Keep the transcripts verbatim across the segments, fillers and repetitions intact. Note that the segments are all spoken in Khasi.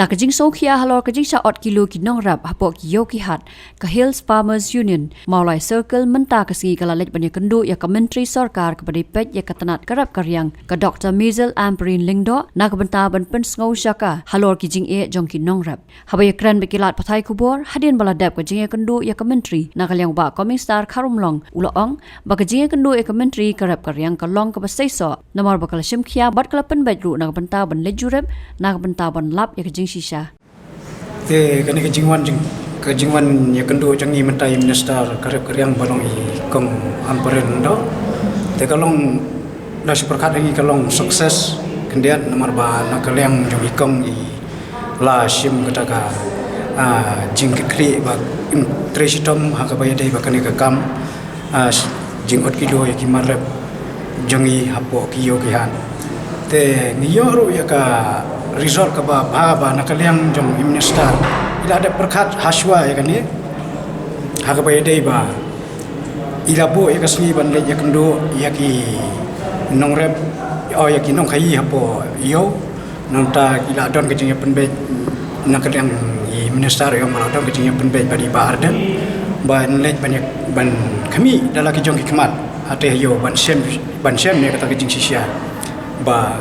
Da ka jingsngewkhia halor ka jingshah ot kilo ki nongrep hapoh ki ïew ki hat, ka Hills Farmers Union Mawlai Circle mynta ka sngi ka la leit ban ïakynduh ïa ka Myntri Sorkar kaba dei peit ïa ka tnat ka rep ka riang, ka Doctor Maisel Ampareen Lyngdoh, na ka bynta ban pynsngew sha ka halor ki jingeh jong ki nongrep. Haba ïakren bad ki lad pathai khubor hadien ba la dep ka jingïakynduh ïa ka Myntri, na ka liang u Bah Komingstar Kharumlong u la ong ba ka jingïakynduh ïa ka Myntri ka rep ka riang ka long kaba seisoh, namar ba ka la shimkhia bad ka la pynbeit ruh na ka bynta ban leit jurip, na ka bynta ban lap ïa ka jingshisha. Te kane ka jingwan jing, ka jingwan ïakynduh jong i mynta i Minister ka rep ka riang ba long i Kong Ampareen Lyngdoh. Te ka long da shu pyrkhat ïa ngi ka long success khyndiat, namar ba na ka liang jong i Kong i la shim kata ka, ah, jingkitkhlieh ba trei shitom ha kaba ïadei bad kane ka kam, ah, jingot kilo ïa ki mar rep jong i hapoh ki ïew ki hat. Te ngi ïoh ruh ïa ka result kaba bha ba na ka liang jong i Minister i la dep pyrkhat hashwa ïa kane ha kaba ïadei ba i la buh ïa ka sngi ban leit ïakynduh ïa ki nongrep, oh, ïa ki nongkhaïi hapoh ïew. Nangta ki la don ka jingïapynbeit na ka liang i Minister, ïa, ba la don ka jingïapynbeit bad i Bah Ardent ban leit ban ïa, ban khmih da la ki jong ki khmat hangtei ha ïew ban shem, ban shem ïa kata ka jingshisha ba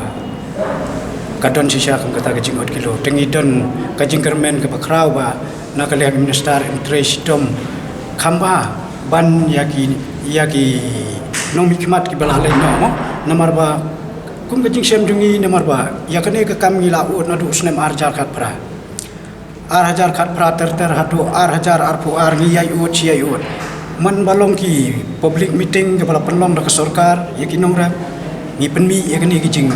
ka don shisha kum kata ka jingot kilo. Te ngi don ka jingkyrmen kaba khraw ba na ka liang i Minister in trei shitom kham bha ban ïa ki, ïa ki nongmihkhmat kiba la leit noh mo, namar ba kum ka jingshem jong ngi, namar ba ïa kane ka kam ngi la ud naduh u snem ar hajar khatphra. Ar hajar khatphra ter ter haduh ar hajar arphew ar ngi ïai ud, shi ïai ud. Man ba long ki public meeting kaba la pynlong da ka sorkar ïa ki nongrep, ngi pynmih ïa kane ki jing,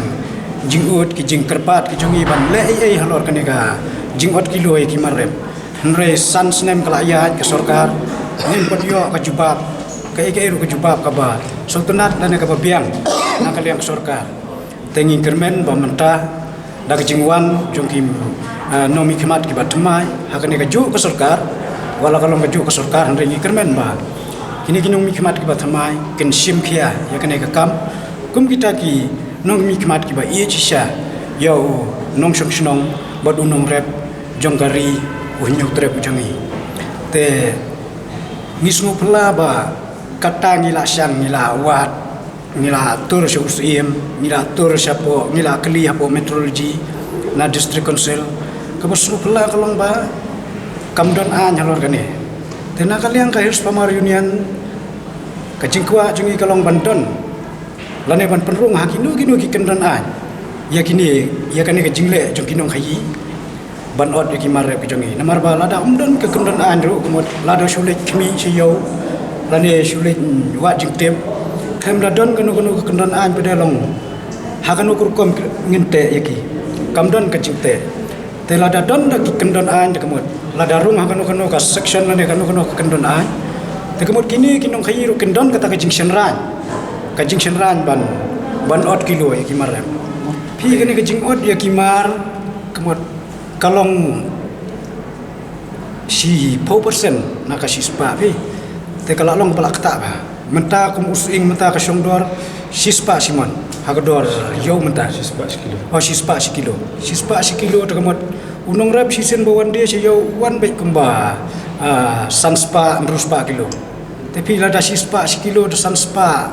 jingud, ki jingkyrpad ki jong ngi ban leh ei ei halor kane ka jingot kilo ïa ki mar rep. Hynrei san snem ka la ïaid ka sorkar, ngim pat ïoh ka jubab, kaei kaei ruh ka jubab kaba sngewtynnat lane kaba biang na ka liang ka sorkar. Te ngi kyrmen ba mynta da ka jingwan jong ki, ah, nongmihkhmat kiba thymmai ha kane kajuh ka sorkar, wat la ka long kajuh ka sorkar, hynrei ngi kyrmen ba kine ki nongmihkhmat kiba thymmai kin shim khia ïa kane ka kam kum kita ki nongmihkhmat kiba ïeit shisha ïa u nongshong shnong bad u nongrep jong ka ri u Hynñiewtrep u jong ngi. Te ngi sngewphylla ba kata ngi la shang, ngi la wad, ngi la tur sha u Syiem, ngi la tur shapoh, ngi la kylli hapoh Meteorology na District Council. Kaba sngewphylla ka long ba kam don aiñ halor kane. Te na ka liang ka Hills Farmer Union, ka jingkwah jong ngi ka long ban don lane ban pynrung ha kino kino ki kyndon aiñ ïa kine, ïa kane ka jingleh jong ki nongkhaïi ban ot ïa ki mar rep ki jong ngi. Namar ba lada ym don ka kyndon aiñ ruh, ka mut lada shu leit khmih sha ïew lane shu leit, mm, wad jingtip, khlem da don kano kano ka kyndon aiñ pat, da long ha kano ka rukom ngin teh ïa ki. Kam don ka jingteh. Te lada don da ki kyndon aiñ, da ka mut lada rung ha kano kano ka section lane kano kano ka kyndon aiñ, te ka mut kine ki nongkhaïi ruh kin don kata ka jingshynrang, ka jingshynrang ban, ban ot kilo ïa ki mar rep. Phi, kane ka jingot ïa ki mar, ka mut ka long shiphew percent na ka shispah, phi. Te ka la long ba la ktah bha. Mynta kum u sying mynta ka shong dor shispah shimon ha ka dor ïew mynta. Shispah shi kilo. Oh, shispah shi kilo. Shispah shi kilo, te ka mut u nongrep shisien ba wan die sha ïew u wan beit kumba, ah, san spah, hynriew spah kilo. Te phi, lada shispah shi kilo da san spah,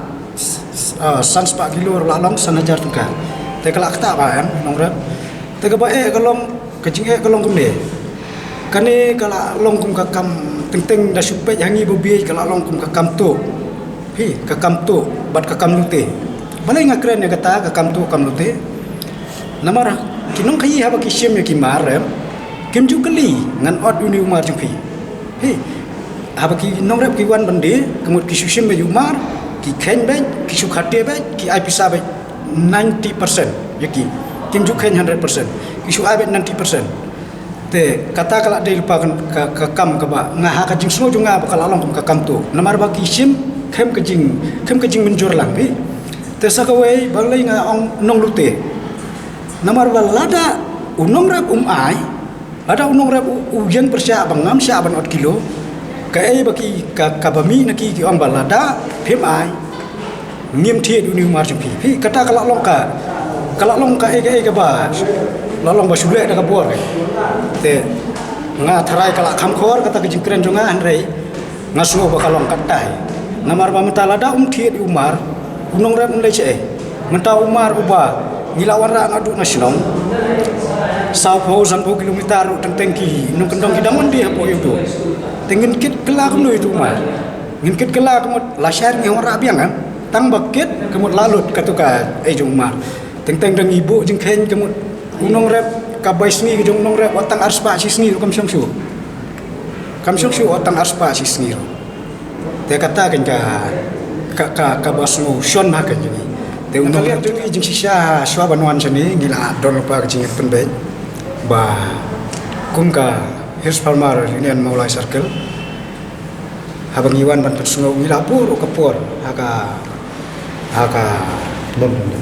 ah, san spah kilo la long san hajar tyngka. Te ka la ktah bha, em, nongrep. Te kaba eh ka long, ka jingeh ka long kumne. Kane ka la long kum ka kam, teng teng da shu peit ha ngi ba bieit, ka la long kum ka kam tuh. Phi, ka kam tuh bad ka kam lute. Balei nga kren ïa kata ka kam tuh kam lute? Namar ki nongkhaïi haba ki shim ïa ki mar rep, kim ju kylli ngan ot une u mar jong phi. Phi, haba ki nongrep ki wan ban die, ka mut ki shu shim beit u mar, ki kheiñ beit, ki shu khate beit, ki ai pisa beit ninety percent ïa ki. Kim ju kheiñ hundred percent, ki shu ai beit ninety percent. Te kata ka la dei lypa ka, ka, ka kam kaba nga, ha ka jingsngew jong nga, ba ka la long kum ka kam tuh. Namar ba ki shim khlem ka jing, khlem ka jingmynjur lang, phi. Te sa kawei, balei nga ong nonglute? Namar ba lada u nongrep um ai, lada u nongrep u, u ïeng pyrshah ba ngam shah ban ot kilo, kaei ba ki, ka, kaba mih na ki, ki ong ba lada phim ai, ngim thied une u mar jong phi. Phi, kata ka la long ka, ka la long kaei kaei kaba, La long ba shu leh da ka bor. Te nga tharai ka la kham khor kata ka jingkren jong nga, hynrei nga sngew ba ka long katei. Namar ba mynta lada um thied ïa u Mar, u nongrep un leit shaei? Mynta u Mar uba ngi la wanrah naduh na shnong, saw phew san phew kilometer ruh, teng teng ki nongkyndong ki dang wan die hapoh ïa u. Te ngin kit kylla kumno ïa u Mar? Ngin kit kylla ka mut lashai ngi wanrah biang, em? Tang ba kit ka mut la lut katu ka ei jong u Mar. Teng teng da ngi buh jingkheiñ ka mut u nongrep, ka bai sngi ka jong u nongrep wat tang arspah shi sngi ruh kam shong shuh. Kam shong shuh wat tang arspah shi sngi ruh. Te kata ka, ka, ka, kaba sngew shon ha ka jong ngi. Te u nongrep jong ngi, jingshisha shuwa ban wan shane, ngi la don lypa ka jingpynbeit ba kum ka Hills Farmer Union Mawlai Circle, haba ngi wan ban pynsngew, ngi la buh ruh ka por ha ka, ha ka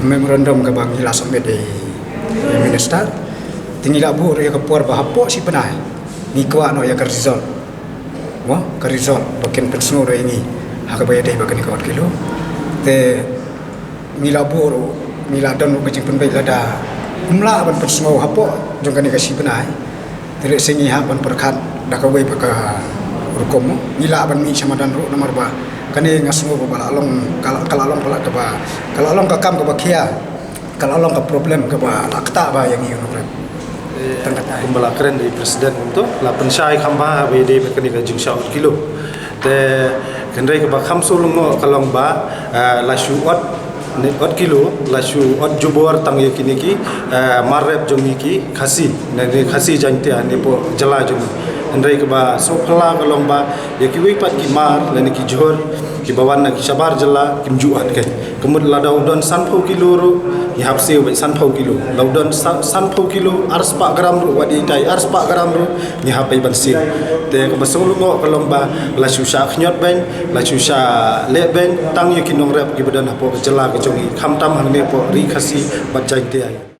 memorandum kaba ngi la submit ïa i minister. Te ngi la buh ruh ïa ka por ba hapoh shi bnai ngi kwah noh ïa ka result. Mo, ka result ba kin pynsngew ruh ïa ngi ha kaba ïadei bad kane ka ot kilo. Te ngi la buh ruh, ngi la don ruh ka jingpynbeit, lada ym lah ban pynsngew hapoh jong kane ka shi bnai, te lehse ngi hap ban pyrkhat da kawei pat ka rukom. Ngi lah ban mih sha madan ruh, namar ba kane nga sngew ba la long, ka la, ka la long palat kaba, ka la long ka kam kaba khia, ka la long ka problem kaba la ktah bha ïa ngi u nongrep. Tang kata. Kumba la kren da i president kumto, la pynshai kham bha haba ïadei bad kane ka jingshah ot kilo. Te hynrei kaba kham sngewlyngngoh ka long ba, eh, la shu ot, ne ot kilo, la shu ot jubor tang ïa kine ki, eh, mar rep jong ngi ki Khasi, ne, ne Khasi Jaiñtia, ne hapoh jylla jong ngi. Hynrei kaba sngewphylla ka long ba ïa kiwei pat ki mar lane ki jhur kiba wan na ki shabar jylla kim ju ot keiñ. Ka mut lada u don san phew kilo ruh, ngi hap siew beit san phew kilo. La u don sa-, san phew kilo, arspah gram ruh, wat ïa tai arspah gram ruh, ngi hap beit ban siew. Te kaba sngewlyngngoh ka long ba la shu shah khñiot beiñ, la shu shah leh beiñ tang ïa ki nongrep kiba don hapoh ka jylla ka jong ngi, khamtam hangne hapoh Ri Khasi bad Jaiñtia.